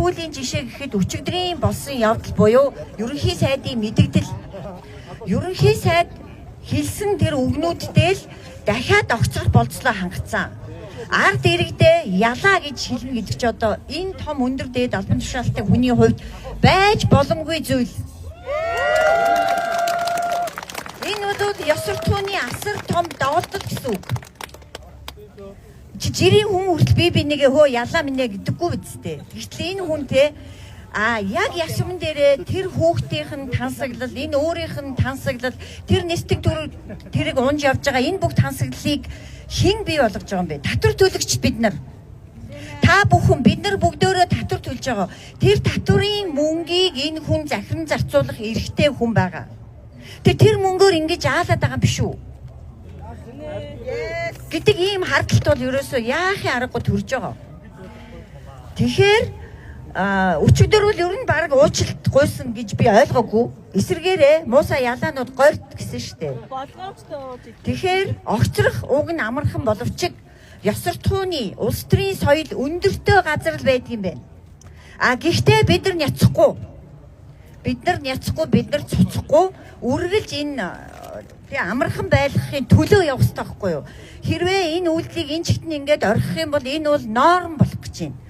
Сүүлийн жишээ гэхэд өчигдрийн болсон явдал буюу ерөнхий сайдын мэдэгдэл. Ерөнхий сайд хэлсэн тэр үгнүүдтэй л дахиад огцрох болцлоо хангацсан. Ард иргэдээ ялаа гэж хэлнэ гэдэг чи одоо энэ том өндөр дээд албан тушаалтай хүний хувьд байж боломгүй зүйл. Энэ бол ёс суртахууны асар том доголдол гэсэн үг. Жирийн хүн хүртэл бие бинийгээ хөө ялаа минь гэдэггүй биз дээ. Гэтэл энэ хүн те яг ясман дээрээ тэр хүүхдийнх нь тансаглал, энэ өөрийнх нь тансаглал, тэр нисдэг тэрэг унж явж байгаа энэ бүх тансаглалыг хэн бий болгож байгаа юм бэ? Татвар төлөгч бид нар. Та бүхэн бид нар бүгдөөрөө татвар төлж байгаа. Тэр татварын мөнгийг энэ хүн захиран зарцуулах эрхтэй хүн байгаа. Тэр мөнгөөр ингэж аалаад байгаа юм биш үү? Гэдэг ийм хардталт бол ерөөсөө яахын аргагүй төрж байгаа. Тэгэхээр өчигдөр бол ер нь баг уучлалт гуйсан гэж би ойлгоогүй. Эсвэргээрээ Муса ялаанууд горьд гэсэн штэ. Болгоомжтой ууж. Тэгэхээр огцрох уг нь амархан боловч ёс суртахууны улс төрийн соёл өндөртэй газар л байдаг юм байна. А гэхдээ бид нар няцахгүй. Бид нар няцахгүй, бид нар цуцахгүй үргэлж энэ тий амархан байлгахын төлөө явах хэрэгтэй байхгүй юу? Хэрвээ энэ үйлдэлийг энэ чигт нь ингээд орхих юм бол энэ бол норм болох гэж байна.